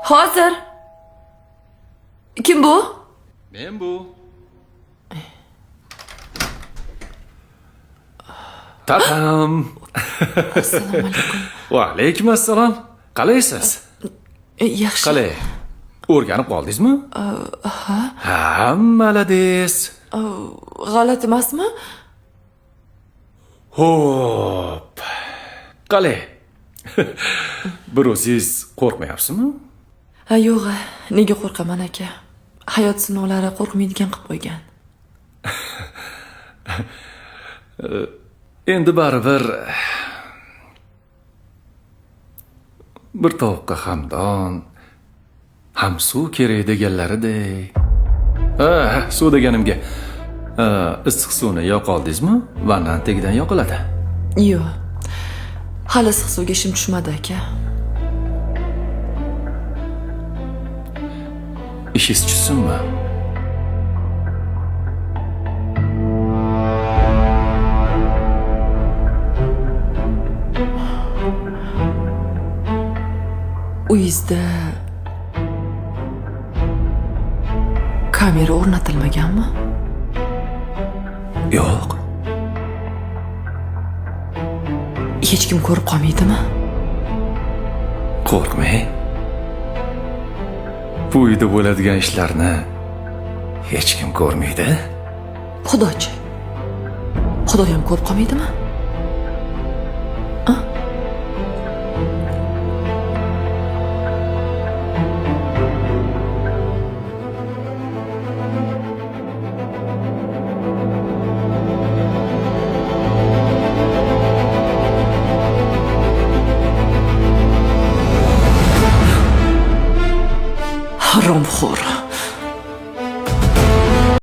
Hozir. Kim bu? Men bu. Tatam. Assalomu alaykum. Va alaykum assalom. Qalaysiz? Yaxshi. Qalay? O'rganib qoldingizmi? Ha. Ha, malades. G'alati emasmi? Xo'p. Qalay? Bir o'zingiz qo'rqmayapsizmi? Ha, yo'q, nega qo'rqaman aka? Hayot sinovlari qo'rqmaydigan qilib qo'ygan. Endi baribir bir tovuqqa hamdon, ham suv kerak deganlaridek. Ha, suv deganimga, issiq suvni yoqa oldingizmi? Vannani tagidan yoqiladi. Yo'q. Hali issiq suvga ishim tushmadi aka. Ishingiz tushsinmi? Uyingizda kamera o'rnatilmaganmi? Yo'q. Hech kim ko'rib qolmaydimi? Qo'rqmang. Bu uyda bo'ladigan ishlarni hech kim ko'rmaydi. Xudochi. Xudo ham ko'rib qolmaydimi? Haromxo'r.